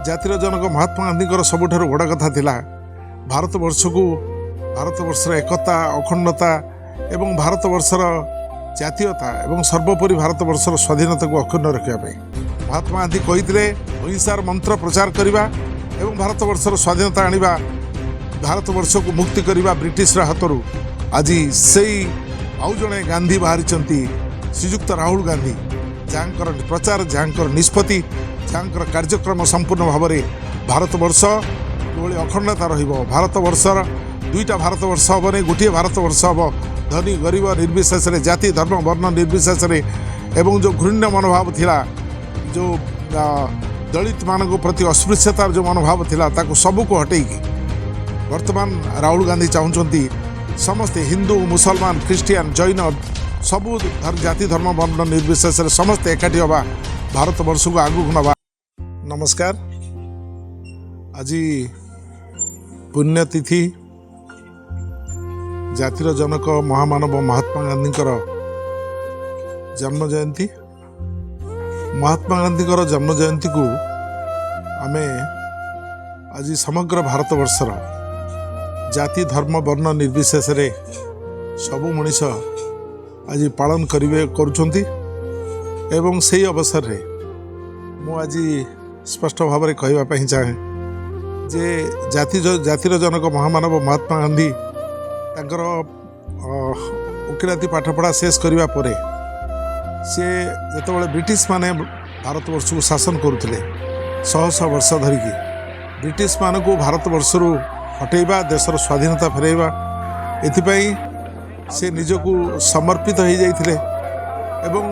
ଜାତିର ଜନକ ମହାତ୍ମା ଗାନ୍ଧୀଙ୍କର ସବୁଠାରୁ ବଡ଼ କଥା ଥିଲା ଭାରତବର୍ଷକୁ, ଭାରତବର୍ଷର ଏକତା, ଅଖଣ୍ଡତା ଏବଂ ଭାରତବର୍ଷର ଜାତୀୟତା ଏବଂ ସର୍ବୋପରି ଭାରତବର୍ଷର ସ୍ୱାଧୀନତାକୁ ଅକ୍ଷୁଣ୍ଣ ରଖିବା ପାଇଁ ମହାତ୍ମା ଗାନ୍ଧୀ କହିଥିଲେ ଅହିଂସାର ମନ୍ତ୍ର ପ୍ରଚାର କରିବା ଏବଂ ଭାରତବର୍ଷର ସ୍ୱାଧୀନତା ଆଣିବା, ଭାରତବର୍ଷକୁ ମୁକ୍ତି କରିବା ବ୍ରିଟିଶର ହାତରୁ। ଆଜି ସେଇ ଆଉ ଜଣେ ଗାନ୍ଧୀ ବାହାରିଛନ୍ତି, ଶ୍ରୀଯୁକ୍ତ ରାହୁଲ ଗାନ୍ଧୀ, ଯାହାଙ୍କର ପ୍ରଚାର, ଯାହାଙ୍କର ନିଷ୍ପତ୍ତି, ଯାହାଙ୍କର କାର୍ଯ୍ୟକ୍ରମ ସମ୍ପୂର୍ଣ୍ଣ ଭାବରେ ଭାରତବର୍ଷ କିଭଳି ଅଖଣ୍ଡତା ରହିବ, ଭାରତବର୍ଷର ଦୁଇଟା ଭାରତବର୍ଷ ହେବନି, ଗୋଟିଏ ଭାରତବର୍ଷ ହେବ, ଧନୀ ଗରିବ ନିର୍ବିଶେଷରେ, ଜାତି ଧର୍ମ ବର୍ଣ୍ଣ ନିର୍ବିଶେଷରେ, ଏବଂ ଯେଉଁ ଘୃଣ୍ୟ ମନୋଭାବ ଥିଲା, ଯେଉଁ ଦଳିତମାନଙ୍କ ପ୍ରତି ଅସ୍ପୃଶ୍ୟତାର ଯେଉଁ ମନୋଭାବ ଥିଲା, ତାକୁ ସବୁକୁ ହଟେଇକି ବର୍ତ୍ତମାନ ରାହୁଲ ଗାନ୍ଧୀ ଚାହୁଁଛନ୍ତି ସମସ୍ତେ ହିନ୍ଦୁ, ମୁସଲମାନ, ଖ୍ରୀଷ୍ଟିଆନ, ଜୈନ, ସବୁ ଜାତି ଧର୍ମ ବର୍ଣ୍ଣ ନିର୍ବିଶେଷରେ ସମସ୍ତେ ଏକାଠି ହେବା, ଭାରତବର୍ଷକୁ ଆଗକୁ ନେବା। ନମସ୍କାର। ଆଜି ପୁଣ୍ୟତିଥି, ଜାତିର ଜନକ ମହାମାନବ ମହାତ୍ମା ଗାନ୍ଧୀଙ୍କର ଜନ୍ମ ଜୟନ୍ତୀ। ମହାତ୍ମା ଗାନ୍ଧୀଙ୍କର ଜନ୍ମ ଜୟନ୍ତୀକୁ ଆମେ ଆଜି ସମଗ୍ର ଭାରତବର୍ଷର ଜାତି ଧର୍ମ ବର୍ଣ୍ଣ ନିର୍ବିଶେଷରେ ସବୁ ମଣିଷ ଆଜି ପାଳନ କରୁଛନ୍ତି। ଏବଂ ସେହି ଅବସରରେ ମୁଁ ଆଜି ସ୍ପଷ୍ଟ ଭାବରେ କହିବା ପାଇଁ ଚାହେଁ ଯେ ଜାତିର ଜନକ ମହାମାନବ ମହାତ୍ମା ଗାନ୍ଧୀ ତାଙ୍କର ଓକିଲାତି ପାଠପଢ଼ା ଶେଷ କରିବା ପରେ ସିଏ ଯେତେବେଳେ ବ୍ରିଟିଶମାନେ ଭାରତବର୍ଷକୁ ଶାସନ କରୁଥିଲେ ଶହ ଶହ ବର୍ଷ ଧରିକି, ବ୍ରିଟିଶମାନଙ୍କୁ ଭାରତବର୍ଷରୁ ହଟେଇବା, ଦେଶର ସ୍ୱାଧୀନତା ଫେରାଇବା, ଏଥିପାଇଁ ସେ ନିଜକୁ ସମର୍ପିତ ହୋଇଯାଇଥିଲେ ଏବଂ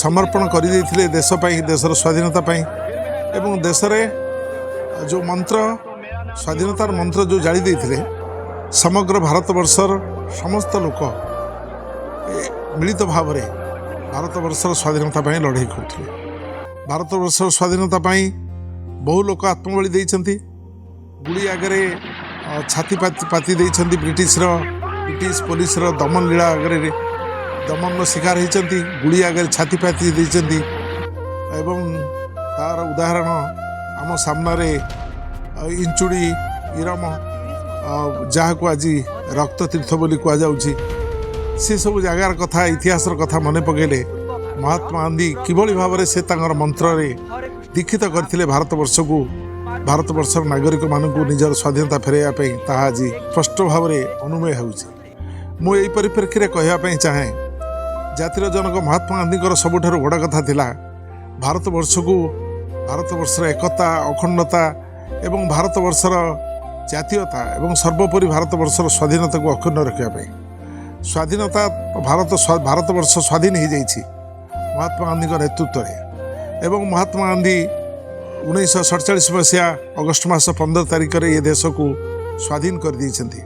ସମର୍ପଣ କରିଦେଇଥିଲେ ଦେଶ ପାଇଁ, ଦେଶର ସ୍ୱାଧୀନତା ପାଇଁ। ଏବଂ ଦେଶରେ ଯେଉଁ ମନ୍ତ୍ର, ସ୍ୱାଧୀନତାର ମନ୍ତ୍ର ଯେଉଁ ଜାଳି ଦେଇଥିଲେ, ସମଗ୍ର ଭାରତବର୍ଷର ସମସ୍ତ ଲୋକ ମିଳିତ ଭାବରେ ଭାରତବର୍ଷର ସ୍ୱାଧୀନତା ପାଇଁ ଲଢ଼େଇ କରୁଥିଲେ। ଭାରତବର୍ଷର ସ୍ୱାଧୀନତା ପାଇଁ ବହୁ ଲୋକ ଆତ୍ମବଳି ଦେଇଛନ୍ତି, ଗୁଳି ଆଗରେ ଛାତି ପାତି ଦେଇଛନ୍ତି, ବ୍ରିଟିଶ ପୋଲିସର ଦମନ ଲୀଳା ଆଗରେ ଦମନର ଶିକାର ହେଇଛନ୍ତି, ଗୁଳି ଆଗରେ ଛାତି ପାତି ଦେଇଛନ୍ତି। ଏବଂ ତାର ଉଦାହରଣ ଆମ ସାମ୍ନାରେ ଇଞ୍ଚୁଡ଼ି ଇରମ, ଯାହାକୁ ଆଜି ରକ୍ତ ତୀର୍ଥ ବୋଲି କୁହାଯାଉଛି, ସେସବୁ ଜାଗାର କଥା, ଇତିହାସର କଥା ମନେ ପକାଇଲେ ମହାତ୍ମା ଗାନ୍ଧୀ କିଭଳି ଭାବରେ ସେ ତାଙ୍କର ମନ୍ତ୍ରରେ ଦୀକ୍ଷିତ କରିଥିଲେ ଭାରତବର୍ଷକୁ, ଭାରତବର୍ଷର ନାଗରିକମାନଙ୍କୁ ନିଜର ସ୍ୱାଧୀନତା ଫେରାଇବା ପାଇଁ, ତାହା ଆଜି ସ୍ପଷ୍ଟ ଭାବରେ ଅନୁମେୟ ହେଉଛି। ମୁଁ ଏହି ପରିପ୍ରେକ୍ଷୀରେ କହିବା ପାଇଁ ଚାହେଁ, ଜାତିର ଜନକ ମହାତ୍ମା ଗାନ୍ଧୀଙ୍କର ସବୁଠାରୁ ବଡ଼ କଥା ଥିଲା ଭାରତବର୍ଷକୁ, ଭାରତବର୍ଷର ଏକତା, ଅଖଣ୍ଡତା ଏବଂ ଭାରତବର୍ଷର ଜାତୀୟତା ଏବଂ ସର୍ବୋପରି ଭାରତବର୍ଷର ସ୍ୱାଧୀନତାକୁ ଅକ୍ଷୁଣ୍ଣ ରଖିବା ପାଇଁ। ସ୍ୱାଧୀନତା ଭାରତବର୍ଷ ସ୍ୱାଧୀନ ହୋଇଯାଇଛି ମହାତ୍ମା ଗାନ୍ଧୀଙ୍କ ନେତୃତ୍ୱରେ ଏବଂ ମହାତ୍ମା ଗାନ୍ଧୀ 1947 ମସିହା ଅଗଷ୍ଟ ମାସ 15 ତାରିଖରେ ଏ ଦେଶକୁ ସ୍ୱାଧୀନ କରିଦେଇଛନ୍ତି।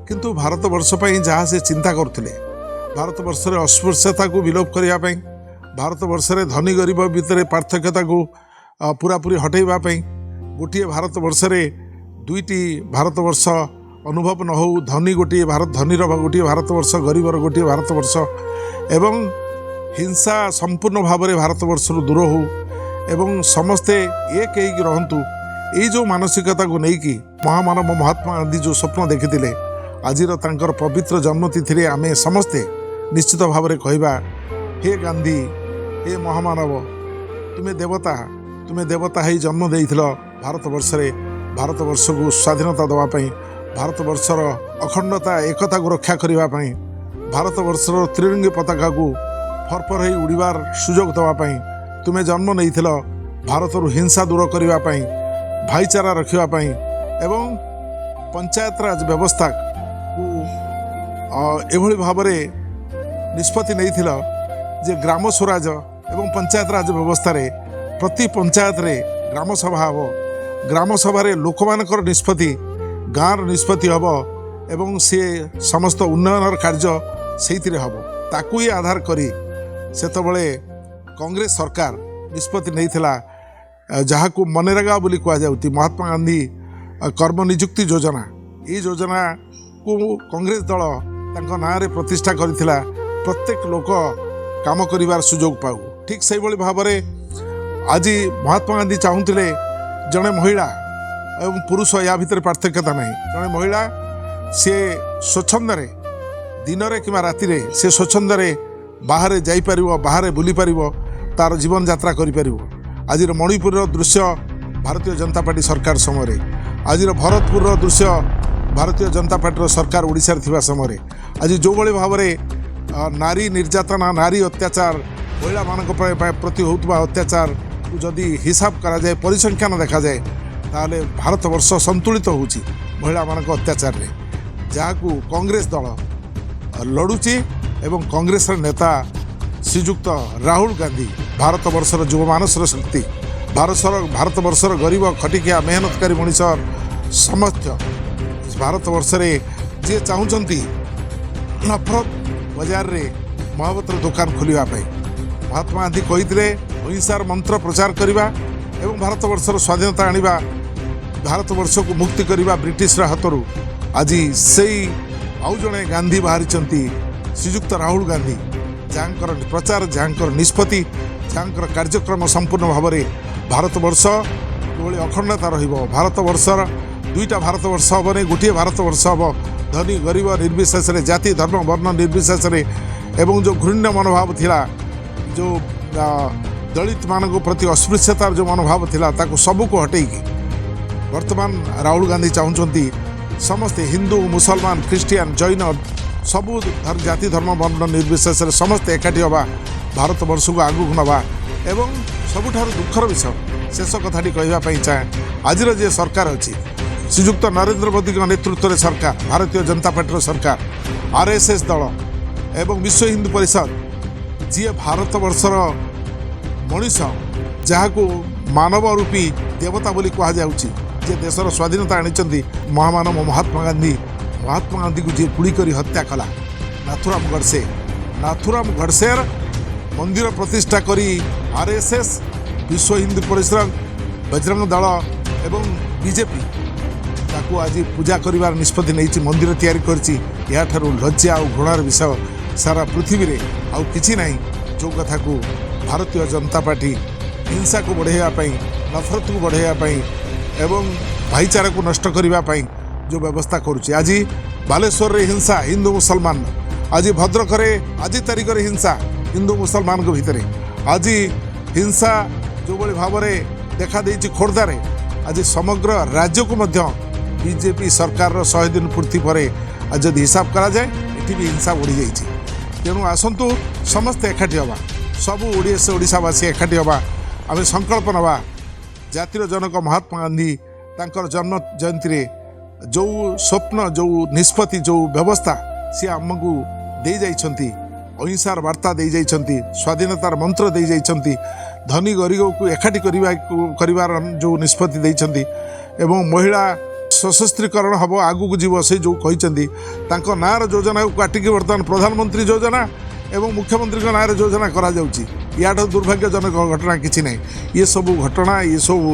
କିନ୍ତୁ ଭାରତବର୍ଷ ପାଇଁ ଯାହା ସେ ଚିନ୍ତା କରୁଥିଲେ, ଭାରତବର୍ଷରେ ଅସ୍ପୃଶ୍ୟତାକୁ ବିଲୋପ କରିବା ପାଇଁ, ଭାରତବର୍ଷରେ ଧନୀ ଗରିବ ଭିତରେ ପାର୍ଥକ୍ୟତାକୁ ପୁରାପୁରି ହଟେଇବା ପାଇଁ, ଗୋଟିଏ ଭାରତବର୍ଷରେ ଦୁଇଟି ଭାରତବର୍ଷ ଅନୁଭବ ନ ହେଉ, ଧନୀ ଗୋଟିଏ ଭାରତ, ଧନୀର ଗୋଟିଏ ଭାରତବର୍ଷ, ଗରିବର ଗୋଟିଏ ଭାରତବର୍ଷ, ଏବଂ ହିଂସା ସମ୍ପୂର୍ଣ୍ଣ ଭାବରେ ଭାରତବର୍ଷରୁ ଦୂର ହେଉ ଏବଂ ସମସ୍ତେ ଏକ ହେଇକି ରହନ୍ତୁ, ଏଇ ଯେଉଁ ମାନସିକତାକୁ ନେଇକି ମହାମାନବ ମହାତ୍ମା ଗାନ୍ଧୀ ଯେଉଁ ସ୍ୱପ୍ନ ଦେଖିଥିଲେ, ଆଜିର ତାଙ୍କର ପବିତ୍ର ଜନ୍ମତିଥିରେ ଆମେ ସମସ୍ତେ ନିଶ୍ଚିତ ଭାବରେ କହିବା, ହେ ଗାନ୍ଧୀ, ହେ ମହାମାନବ, ତୁମେ ଦେବତା, ତୁମେ ଦେବତା ହେଇ ଜନ୍ମ ଦେଇଥିଲ ଭାରତବର୍ଷରେ, ଭାରତବର୍ଷକୁ ସ୍ୱାଧୀନତା ଦେବା ପାଇଁ, ଭାରତବର୍ଷର ଅଖଣ୍ଡତା ଏକତାକୁ ରକ୍ଷା କରିବା ପାଇଁ, ଭାରତବର୍ଷର ତ୍ରିରଙ୍ଗୀ ପତାକାକୁ ଫରଫର ହେଇ ଉଡ଼ିବାର ସୁଯୋଗ ଦେବା ପାଇଁ ତୁମେ ଜନ୍ମ ନେଇଥିଲ, ଭାରତରୁ ହିଂସା ଦୂର କରିବା ପାଇଁ, ଭାଇଚାରା ରଖିବା ପାଇଁ ଏବଂ ପଞ୍ଚାୟତରାଜ ବ୍ୟବସ୍ଥାକୁ ଏଭଳି ଭାବରେ ନିଷ୍ପତ୍ତି ନେଇଥିଲ ଯେ ଗ୍ରାମ ସ୍ୱରାଜ ଏବଂ ପଞ୍ଚାୟତରାଜ ବ୍ୟବସ୍ଥାରେ ପ୍ରତି ପଞ୍ଚାୟତରେ ଗ୍ରାମ ସଭା ହେବ, ଗ୍ରାମ ସଭାରେ ଲୋକମାନଙ୍କର ନିଷ୍ପତ୍ତି, ଗାଁର ନିଷ୍ପତ୍ତି ହେବ ଏବଂ ସିଏ ସମସ୍ତ ଉନ୍ନୟନର କାର୍ଯ୍ୟ ସେଇଥିରେ ହେବ। ତାକୁ ହିଁ ଆଧାର କରି ସେତେବେଳେ କଂଗ୍ରେସ ସରକାର ନିଷ୍ପତ୍ତି ନେଇଥିଲା, ଯାହାକୁ ମନରେଗା ବୋଲି କୁହାଯାଉଛି, ମହାତ୍ମା ଗାନ୍ଧୀ କର୍ମ ନିଯୁକ୍ତି ଯୋଜନା। ଏଇ ଯୋଜନାକୁ କଂଗ୍ରେସ ଦଳ ତାଙ୍କ ନାଁରେ ପ୍ରତିଷ୍ଠା କରିଥିଲା, ପ୍ରତ୍ୟେକ ଲୋକ କାମ କରିବାର ସୁଯୋଗ ପାଉ। ଠିକ୍ ସେଇଭଳି ଭାବରେ ଆଜି ମହାତ୍ମା ଗାନ୍ଧୀ ଚାହୁଁଥିଲେ ଜଣେ ମହିଳା ଏବଂ ପୁରୁଷ ୟା ଭିତରେ ପାର୍ଥକ୍ୟତା ନାହିଁ। ଜଣେ ମହିଳା ସିଏ ସ୍ୱଚ୍ଛନ୍ଦରେ ଦିନରେ କିମ୍ବା ରାତିରେ ସେ ସ୍ୱଚ୍ଛନ୍ଦରେ ବାହାରେ ଯାଇପାରିବ, ବାହାରେ ବୁଲିପାରିବ, ତାର ଜୀବନଯାତ୍ରା କରିପାରିବ। ଆଜିର ମଣିପୁରର ଦୃଶ୍ୟ ଭାରତୀୟ ଜନତା ପାର୍ଟି ସରକାର ସମୟରେ, ଆଜିର ଭରତପୁରର ଦୃଶ୍ୟ ଭାରତୀୟ ଜନତା ପାର୍ଟିର ସରକାର ଓଡ଼ିଶାରେ ଥିବା ସମୟରେ, ଆଜି ଯେଉଁଭଳି ଭାବରେ ନାରୀ ନିର୍ଯାତନା, ନାରୀ ଅତ୍ୟାଚାର, ମହିଳାମାନଙ୍କ ପ୍ରତି ହେଉଥିବା ଅତ୍ୟାଚାରକୁ ଯଦି ହିସାବ କରାଯାଏ, ପରିସଂଖ୍ୟାନ ଦେଖାଯାଏ, ତାହେଲେ ଭାରତବର୍ଷ ସନ୍ତୁଳିତ ହେଉଛି ମହିଳାମାନଙ୍କ ଅତ୍ୟାଚାରରେ, ଯାହାକୁ କଂଗ୍ରେସ ଦଳ ଲଢ଼ୁଛି। ଏବଂ କଂଗ୍ରେସର ନେତା ଶ୍ରୀଯୁକ୍ତ ରାହୁଲ ଗାନ୍ଧୀ ଭାରତବର୍ଷର ଯୁବମାନସର ଶକ୍ତି, ଭାରତବର୍ଷର ଗରିବ ଖଟିକିଆ ମେହନତକାରୀ ମଣିଷ ସମସ୍ତ ଭାରତବର୍ଷରେ ଯିଏ ଚାହୁଁଛନ୍ତି ନଫରତ ବଜାରରେ ମହବତର ଦୋକାନ ଖୋଲିବା ପାଇଁ। ମହାତ୍ମା ଗାନ୍ଧୀ କହିଥିଲେ ଅହିଂସାର ମନ୍ତ୍ର ପ୍ରଚାର କରିବା ଏବଂ ଭାରତବର୍ଷର ସ୍ୱାଧୀନତା ଆଣିବା, ଭାରତବର୍ଷକୁ ମୁକ୍ତି କରିବା ବ୍ରିଟିଶର ହାତରୁ। ଆଜି ସେଇ ଆଉ ଜଣେ ଗାନ୍ଧୀ ବାହାରିଛନ୍ତି, ଶ୍ରୀଯୁକ୍ତ ରାହୁଲ ଗାନ୍ଧୀ, ଯାହାଙ୍କର ପ୍ରଚାର, ଯାହାଙ୍କର ନିଷ୍ପତ୍ତି, ଯାହାଙ୍କର କାର୍ଯ୍ୟକ୍ରମ ସମ୍ପୂର୍ଣ୍ଣ ଭାବରେ ଭାରତବର୍ଷ କିଭଳି ଅଖଣ୍ଡତା ରହିବ, ଭାରତବର୍ଷର ଦୁଇଟା ଭାରତବର୍ଷ ହେବନି, ଗୋଟିଏ ଭାରତବର୍ଷ ହେବ, ଧନୀ ଗରିବ ନିର୍ବିଶେଷରେ, ଜାତି ଧର୍ମ ବର୍ଣ୍ଣ ନିର୍ବିଶେଷରେ, ଏବଂ ଯେଉଁ ଘୃଣ୍ୟ ମନୋଭାବ ଥିଲା, ଯେଉଁ ଦଳିତମାନଙ୍କ ପ୍ରତି ଅସ୍ପୃଶ୍ୟତାର ଯେଉଁ ମନୋଭାବ ଥିଲା, ତାକୁ ସବୁକୁ ହଟେଇକି ବର୍ତ୍ତମାନ ରାହୁଲ ଗାନ୍ଧୀ ଚାହୁଁଛନ୍ତି ସମସ୍ତେ ହିନ୍ଦୁ, ମୁସଲମାନ, ଖ୍ରୀଷ୍ଟିଆନ, ଜୈନ, ସବୁ ଜାତି ଧର୍ମ ବର୍ଣ୍ଣ ନିର୍ବିଶେଷରେ ସମସ୍ତେ ଏକାଠି ହେବା, ଭାରତବର୍ଷକୁ ଆଗକୁ ନେବା। ଏବଂ ସବୁଠାରୁ ଦୁଃଖର ବିଷୟ, ଶେଷ କଥାଟି କହିବା ପାଇଁ ଚାହେଁ, ଆଜିର ଯିଏ ସରକାର ଅଛି, ଶ୍ରୀଯୁକ୍ତ ନରେନ୍ଦ୍ର ମୋଦିଙ୍କ ନେତୃତ୍ୱରେ ସରକାର, ଭାରତୀୟ ଜନତା ପାର୍ଟିର ସରକାର, ଆର୍ଏସ୍ଏସ୍ ଦଳ ଏବଂ ବିଶ୍ୱ ହିନ୍ଦୁ ପରିଷଦ, ଯିଏ ଭାରତବର୍ଷର ମଣିଷ, ଯାହାକୁ ମାନବ ରୂପୀ ଦେବତା ବୋଲି କୁହାଯାଉଛି, ଯିଏ ଦେଶର ସ୍ୱାଧୀନତା ଆଣିଛନ୍ତି, ମହାମାନବ ମହାତ୍ମା ଗାନ୍ଧୀ, ମହାତ୍ମା ଗାନ୍ଧୀକୁ ଯିଏ ଗୁଳି କରି ହତ୍ୟା କଲା ନାଥୁରାମ ଗଡ଼ସେ, ନାଥୁରାମ ଗଡ଼ସେର ମନ୍ଦିର ପ୍ରତିଷ୍ଠା କରି ଆର୍ଏସ୍ଏସ୍, ବିଶ୍ୱ ହିନ୍ଦୁ ପରିଷଦ, ବଜରଙ୍ଗ ଦଳ ଏବଂ ବିଜେପି ତାକୁ ଆଜି ପୂଜା କରିବାର ନିଷ୍ପତ୍ତି ନେଇଛି, ମନ୍ଦିର ତିଆରି କରିଛି। ଏହାଠାରୁ ଲଜ୍ଜା ଆଉ ଘୃଣାର ବିଷୟ ସାରା ପୃଥିବୀରେ ଆଉ କିଛି ନାହିଁ। ଯେଉଁ କଥାକୁ ଭାରତୀୟ ଜନତା ପାର୍ଟି ହିଂସାକୁ ବଢ଼ାଇବା ପାଇଁ, ନଫରତକୁ ବଢ଼ାଇବା ପାଇଁ ଏବଂ ଭାଇଚାରାକୁ ନଷ୍ଟ କରିବା ପାଇଁ ଯେଉଁ ବ୍ୟବସ୍ଥା କରୁଛି। ଆଜି ବାଲେଶ୍ୱରରେ ହିଂସା ହିନ୍ଦୁ ମୁସଲମାନ, ଆଜି ଭଦ୍ରକରେ ଆଜି ତାରିଖରେ ହିଂସା ହିନ୍ଦୁ ମୁସଲମାନଙ୍କ ଭିତରେ, ଆଜି ହିଂସା ଯେଉଁଭଳି ଭାବରେ ଦେଖାଦେଇଛି ଖୋର୍ଦ୍ଧାରେ, ଆଜି ସମଗ୍ର ରାଜ୍ୟକୁ ମଧ୍ୟ ବିଜେପି ସରକାରର 100 ଦିନ ପୂର୍ତ୍ତି ପରେ ଆଜି ଯଦି ହିସାବ କରାଯାଏ, ଏଠି ବି ହିଂସା ବଢ଼ିଯାଇଛି। ତେଣୁ ଆସନ୍ତୁ ସମସ୍ତେ ଏକାଠି ହେବା, ସବୁ ଓଡ଼ିଶାବାସୀ ଏକାଠି ହେବା, ଆମେ ସଂକଳ୍ପ ନେବା ଜାତିର ଜନକ ମହାତ୍ମା ଗାନ୍ଧୀ ତାଙ୍କର ଜନ୍ମ ଜୟନ୍ତୀରେ ଯେଉଁ ସ୍ୱପ୍ନ, ଯେଉଁ ନିଷ୍ପତ୍ତି, ଯେଉଁ ବ୍ୟବସ୍ଥା ସିଏ ଆମକୁ ଦେଇଯାଇଛନ୍ତି, ଅହିଂସାର ବାର୍ତ୍ତା ଦେଇଯାଇଛନ୍ତି, ସ୍ୱାଧୀନତାର ମନ୍ତ୍ର ଦେଇଯାଇଛନ୍ତି, ଧନୀ ଗରିବକୁ ଏକାଠି କରିବାର ଯେଉଁ ନିଷ୍ପତ୍ତି ଦେଇଛନ୍ତି ଏବଂ ମହିଳା ସଶସ୍ତ୍ରୀକରଣ ହେବ, ଆଗକୁ ଯିବ, ସେ ଯେଉଁ କହିଛନ୍ତି, ତାଙ୍କ ନାଁର ଯୋଜନାକୁ କାଟିକି ବର୍ତ୍ତମାନ ପ୍ରଧାନମନ୍ତ୍ରୀ ଯୋଜନା ଏବଂ ମୁଖ୍ୟମନ୍ତ୍ରୀଙ୍କ ନାଁରେ ଯୋଜନା କରାଯାଉଛି। ୟାଠୁ ଦୁର୍ଭାଗ୍ୟଜନକ ଘଟଣା କିଛି ନାହିଁ। ଏସବୁ ଘଟଣା, ଏସବୁ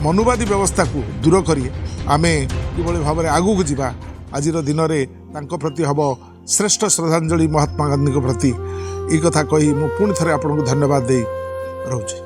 ମନୁବାଦୀ ବ୍ୟବସ୍ଥାକୁ ଦୂର କରି ଆମେ କିଭଳି ଭାବରେ ଆଗକୁ ଯିବା, ଆଜିର ଦିନରେ ତାଙ୍କ ପ୍ରତି ହେବ ଶ୍ରେଷ୍ଠ ଶ୍ରଦ୍ଧାଞ୍ଜଳି ମହାତ୍ମା ଗାନ୍ଧୀଙ୍କ ପ୍ରତି। ଏଇ କଥା କହି ମୁଁ ପୁଣି ଥରେ ଆପଣଙ୍କୁ ଧନ୍ୟବାଦ ଦେଇ ରହୁଛି।